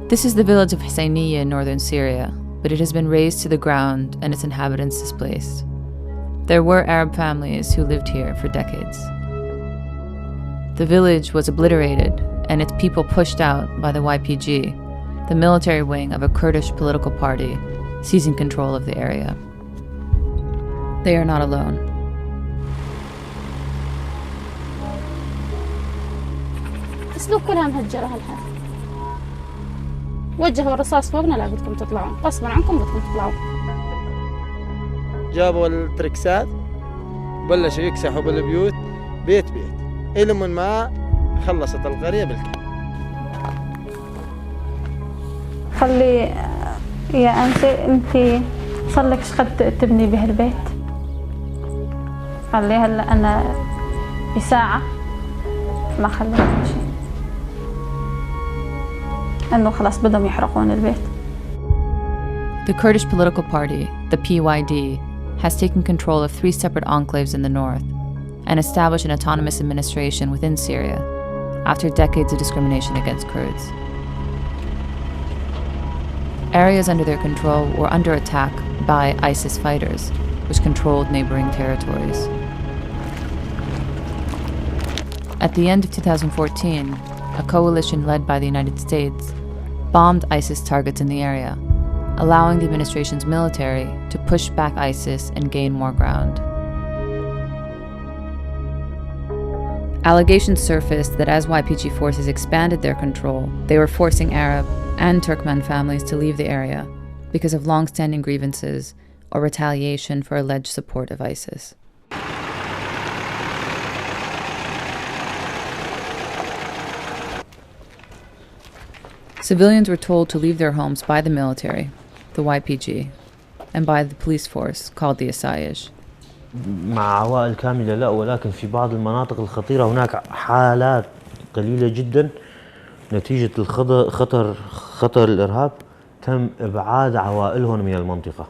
This is the village of Husseiniya in northern Syria, but it has been razed to the ground and its inhabitants displaced. There were Arab families who lived here for decades. The village was obliterated and its people pushed out by the YPG, the military wing of a Kurdish political party seizing control of the area. They are not alone. سلوك كلها مهجرة هالحال. وجهوا الرصاص فوقنا، لا بدكم تطلعون، غصبا عنكم بدكم تطلعون. جابوا التركسات، بلشوا يكسحوا بالبيوت بيت بيت إلى من ما خلصت القرية بالكامل. خلي يا أنسة، أنت صار لك شقد تبني بهالبيت؟ قال لي هلا أنا بساعة ما خليت شيء، إنه خلاص بدهم يحرقون البيت. The Kurdish political party, the PYD, has taken control of three separate enclaves in the north and established an autonomous administration within Syria after decades of discrimination against Kurds. Areas under their control were under attack by ISIS fighters, which controlled neighboring territories. At the end of 2014, a coalition led by the United States bombed ISIS targets in the area, allowing the administration's military to push back ISIS and gain more ground. Allegations surfaced that as YPG forces expanded their control, they were forcing Arab and Turkmen families to leave the area because of long standing grievances or retaliation for alleged support of ISIS. Civilians were told to leave their homes by the military, the YPG, and by the police force called the Asayish. مع عوائل كاملة لا، ولكن في بعض المناطق الخطيرة هناك حالات قليلة جدا نتيجة الخطر، خطر الإرهاب، تم إبعاد عوائلهم من المنطقة،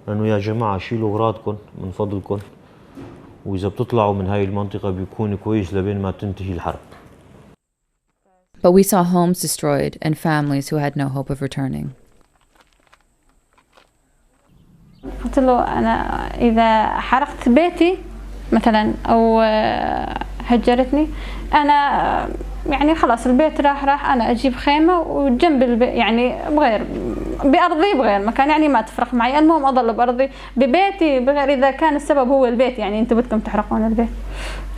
لأنه يا جماعة شيلوا أغراضكم من فضلكم، وإذا بتطلعوا من هاي المنطقة بيكون كويس لبين ما تنتهي الحرب. But we saw homes destroyed and families who had no hope of returning. قلت له أنا إذا حرقت بيتي مثلا أو هجرتني، أنا يعني خلاص البيت راح راح، أنا أجيب خيمة وجنب البيت، يعني بغير بأرضي بغير مكان، يعني ما تفرق معي، المهم أظل بأرضي ببيتي بغير، إذا كان السبب هو البيت، يعني أنتم بدكم تحرقون البيت.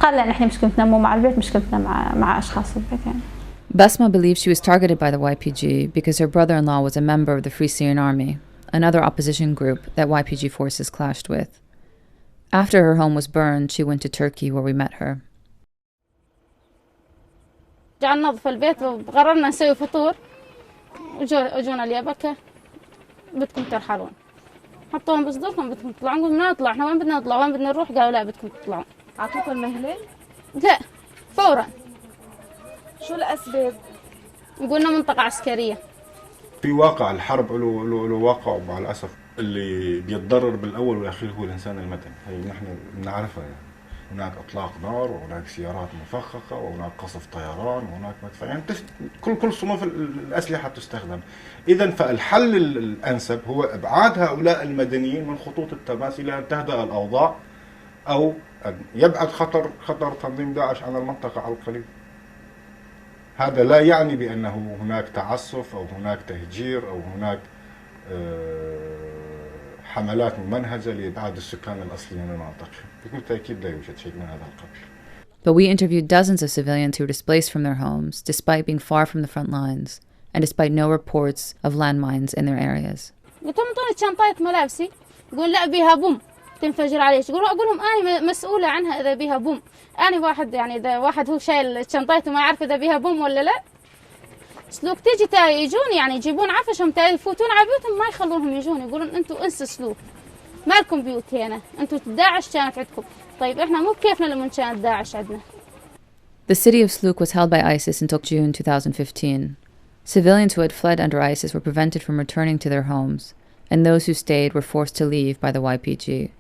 قال لا، نحن مشكلتنا مو مع البيت، مشكلتنا مع أشخاص البيت يعني. Basma believes she was targeted by the YPG because her brother-in-law was a member of the Free Syrian Army, another opposition group that YPG forces clashed with. After her home was burned, she went to Turkey, where we met her. جعلنا ننظف البيت وقررنا نسوي فطور، وجونا اليبكة بدكم ترحلون، حطوهم بصدوركم بدكم تطلعون. قلنا نطلع، احنا وين بدنا نطلع، وين بدنا نروح؟ قالوا لا، بدكم تطلعون. أعطوكم مهلة؟ لا، فورا. شو الأسباب؟ قلنا منطقة عسكرية. في واقع الحرب له واقع، مع الأسف اللي بيتضرر بالأول والأخير هو الإنسان المدني، هي نحن بنعرفها. يعني هناك إطلاق نار وهناك سيارات مفخخة وهناك قصف طيران وهناك مدفع، يعني كل صنوف الأسلحة تستخدم. إذا فالحل الأنسب هو إبعاد هؤلاء المدنيين من خطوط التماس إلى أن تهدأ الأوضاع أو أن يبعد خطر تنظيم داعش عن المنطقة على القليل. هذا لا يعني بأنه هناك تعسف أو هناك تهجير أو هناك حملات ممنهجة لإبعاد السكان الأصليين من المناطق. بكل تأكيد لا يوجد شيء من هذا القبيل. But we interviewed dozens of civilians who were displaced from their homes, despite being far from the front lines, and despite no reports of landmines in their areas. قلت لهم اعطوني شنطة ملابسي، يقول لا، بيها بوم تنفجر عليك. يقولوا، اقول لهم انا مسؤوله عنها اذا بيها بوم؟ انا واحد، يعني اذا واحد هو شايل شنطته ما يعرف اذا بيها بوم ولا لا. سلوك تيجي تا يجون، يعني يجيبون عفشهم تا يفوتون على بيوتهم، ما يخلونهم يجون، يقولون انتم انس سلوك، ما لكم بيوت هنا، انتم داعش كانت عندكم. طيب احنا مو بكيفنا لما كانت داعش عندنا. The city of Sluk was held by ISIS until June 2015. Civilians who had fled under ISIS were prevented from returning to their homes, and those who stayed were forced to leave by the YPG.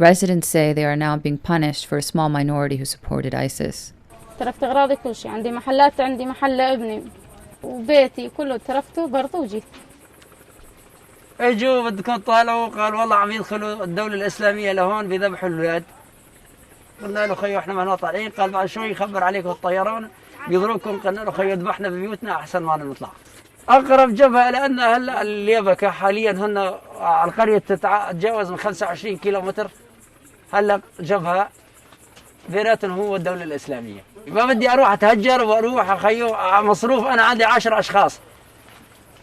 Residents say they are now being punished for a small minority who supported ISIS. تركت اغراضي، كل شيء عندي، محلات عندي، محل ابني. وبيتي كله تركته برضه وجيت. اجوا بدكم تطالعوا، قال والله عم يدخلوا الدولة الإسلامية لهون بيذبحوا الأولاد. قلنا له خيو احنا ما طالعين، قال بعد شوي يخبر عليكم الطيران بيضربكم. قلنا له خيو ذبحنا ببيوتنا احسن ما نطلع. اقرب جبهه لان هلا اليبكه حاليا هن على القريه تتجاوز من 25 كيلو متر. هلا جبهه بيناتهم هو الدوله الاسلاميه. ما بدي اروح اتهجر واروح خيو مصروف، انا عندي 10 اشخاص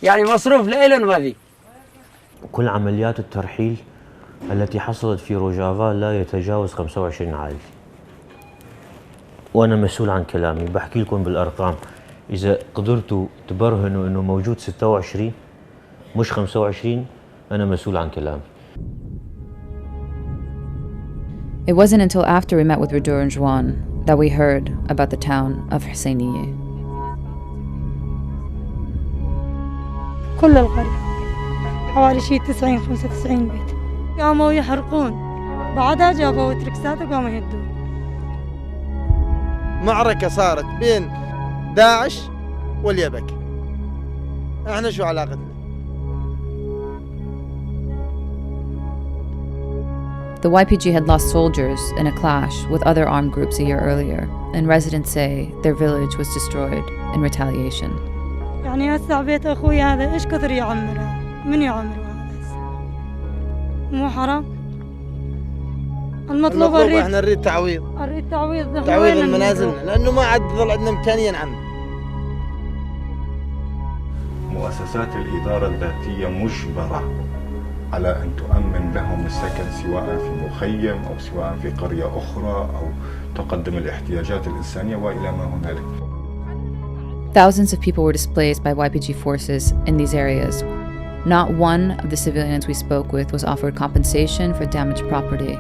يعني مصروف لإلهم ما في. كل عمليات الترحيل التي حصلت في روجافا لا يتجاوز 25 عائلة، وأنا مسؤول عن كلامي، بحكي لكم بالأرقام. إذا قدرتوا تبرهنوا إنه موجود 26 مش 25 أنا مسؤول عن كلامي. It wasn't until after we met with Redur and Juan that we heard about the town of Husseiniye. كل القرية حوالي شيء 90 95 بيت قاموا يحرقون، بعدها جابوا تركسات وقاموا يهدون. معركة صارت بين داعش واليبك، احنا شو علاقتنا؟ The YPG had lost soldiers in a clash with other armed groups a year earlier, and residents say their village was destroyed in retaliation. يعني هسه بيت اخوي هذا ايش كثر يعمره؟ من يعمره هذا هسه؟ مو حرام؟ المطلوب المطلوب احنا نريد تعويض، نريد تعويض، تعويض المنازلنا، لانه ما عاد ظل عندنا امكانيه نعمر. مؤسسات الإدارة الذاتية مجبرة على أن تؤمن لهم السكن، سواء في مخيم أو سواء في قرية أخرى، أو تقدم الاحتياجات الإنسانية وإلى ما هنالك. Thousands of people were displaced by YPG forces in these areas. Not one of the civilians we spoke with was offered compensation for damaged property,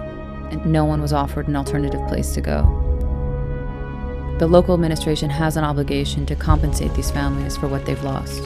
and no one was offered an alternative place to go. The local administration has an obligation to compensate these families for what they've lost.